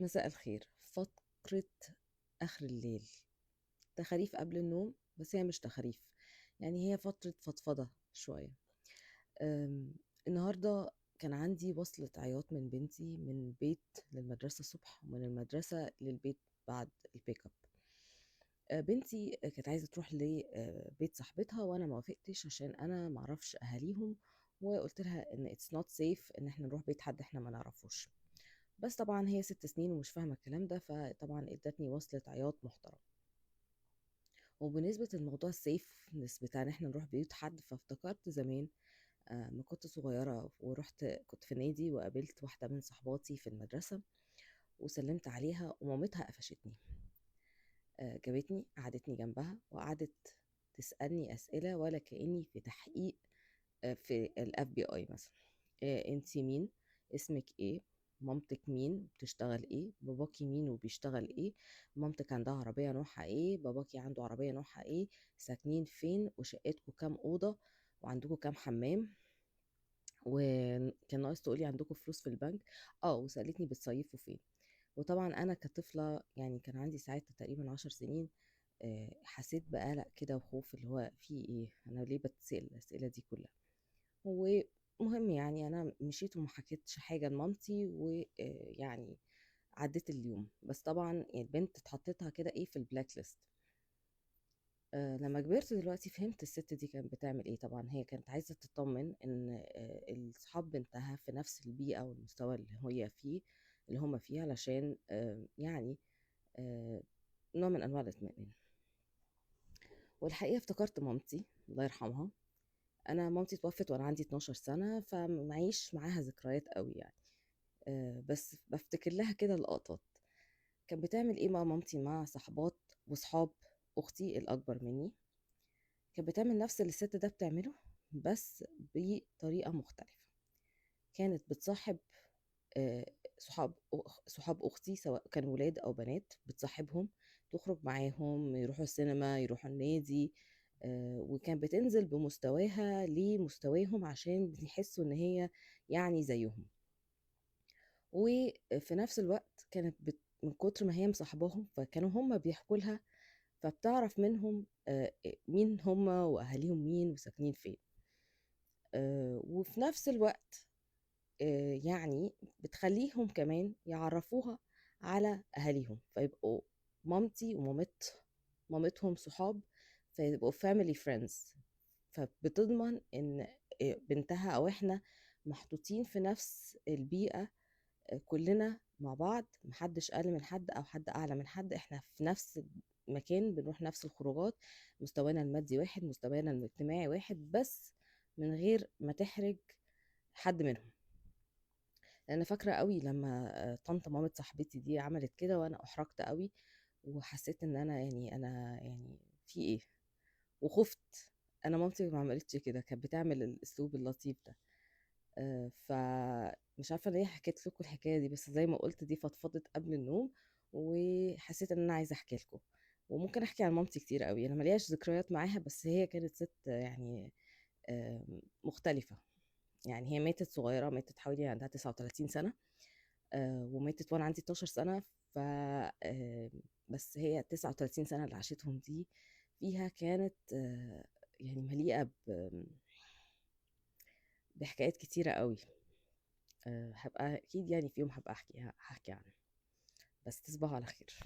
مساء الخير. فترة آخر الليل، تخاريف قبل النوم، بس هي مش تخاريف، يعني هي فترة فضفضة شوية. النهاردة كان عندي وصلة عياط من بنتي من بيت للمدرسة الصبح، ومن المدرسة للبيت بعد ال pick up. بنتي كانت عايزة تروح لبيت صاحبتها، وأنا ما وافقتش عشان أنا ما أعرفش أهاليهم، وقلت لها إن it's not safe إن إحنا نروح بيت حد إحنا ما نعرفوش. بس طبعا هي 6 سنين ومش فاهمة الكلام ده، فطبعا ادتني وصلة عياط محترم. وبالنسبة للموضوع ال safeness بتاع إن إحنا نروح بيوت حد، فافتكرت زمان، ما كنت صغيرة ورحت، كنت في نادي وقابلت واحدة من صحباتي في المدرسة وسلمت عليها، ومامتها قفشتني، جابتني قعدتني جنبها وقعدت تسألني أسئلة ولا كأني في تحقيق، في ال FBI مثلا. انتي مين؟ اسمك ايه؟ مامتك مين؟ بتشتغل ايه؟ باباكي مين وبيشتغل ايه؟ مامتك عندها عربية نوعها ايه؟ باباكي عنده عربية نوعها ايه؟ ساكنين فين؟ وشقتكم كام أوضة؟ وعندكم كام حمام؟ وكان ناقص تقولي عندكم فلوس في البنك. وسألتني بتصيفوا فين. وطبعا انا كطفلة، كان عندي ساعتها تقريبا 10 سنين، حسيت بقلق كده وخوف، اللي هو في ايه، انا ليه بتسأل الأسئلة دي كلها؟ ومهم انا مشيت وما حكيتش حاجة لمامتي، عديت اليوم. بس طبعا البنت اتحطيتها كده ايه في ال black list. لما كبرت دلوقتي فهمت الست دي كانت بتعمل ايه. طبعا هي كانت عايزة تطمن ان، الصحاب بنتها في نفس البيئة والمستوى اللي هي فيه، اللي هما فيه، علشان، نوع من انواع الاطمئنان. والحقيقة افتكرت مامتي الله يرحمها. انا مامتي توفت وانا عندي 12 سنة، فمعيش معاها ذكريات قوي يعني، بس بفتكر لها كده لقطات. كانت بتعمل ايه مع مامتي مع صحبات وصحاب اختي الاكبر مني؟ كانت بتعمل نفس اللي الست ده بتعمله، بس بطريقة مختلفة. كانت بتصاحب، صحاب أختي، سواء كانوا ولاد أو بنات، بتصاحبهم، تخرج معاهم، يروحوا السينما، يروحوا النادي، وكان بتنزل بمستواها لمستواهم عشان يحسوا إن هي زيهم. وفي نفس الوقت كانت من كتر ما هي مصاحباهم فكانوا هم بيحكوا لها، فبتعرف منهم، مين هم وأهاليهم مين وساكنين فين. وفي نفس الوقت، بتخليهم كمان يعرفوها على أهاليهم، فيبقوا مامتي مامتهم صحاب، فيبقوا family friends. فبتضمن إن، بنتها أو إحنا محطوطين في نفس البيئة، كلنا مع بعض، محدش أقل من حد أو حد أعلى من حد، إحنا في نفس المكان، بنروح نفس الخروجات، مستوانا المادي واحد، مستوانا الاجتماعي واحد، بس من غير ما تحرج حد منهم. أنا فاكرة قوي لما، طنط مامة صاحبتي دي عملت كده، وأنا أحرجت قوي وحسيت إن أنا في إيه، وخفت. أنا مامتي ما عملتش كده، كانت بتعمل الأسلوب اللطيف ده. فمش عارفة ليه حكيت لكم الحكاية دي، بس زي ما قلت دي فضفضت قبل النوم، وحسيت إن أنا عايزة أحكي لكم. وممكن أحكي عن مامتي كتير قوي، أنا ملياش ذكريات معاها، بس هي كانت ست مختلفة. هي ماتت صغيرة، ماتت حوالي عندها 39 سنة، وماتت وأنا عندي 12 سنة، بس هي 39 سنة اللي عاشتهم دي فيها كانت، مليئة بحكايات كتيرة قوي. هبقى أكيد في يوم هبقى هحكي عنها. بس تصبحوا على خير.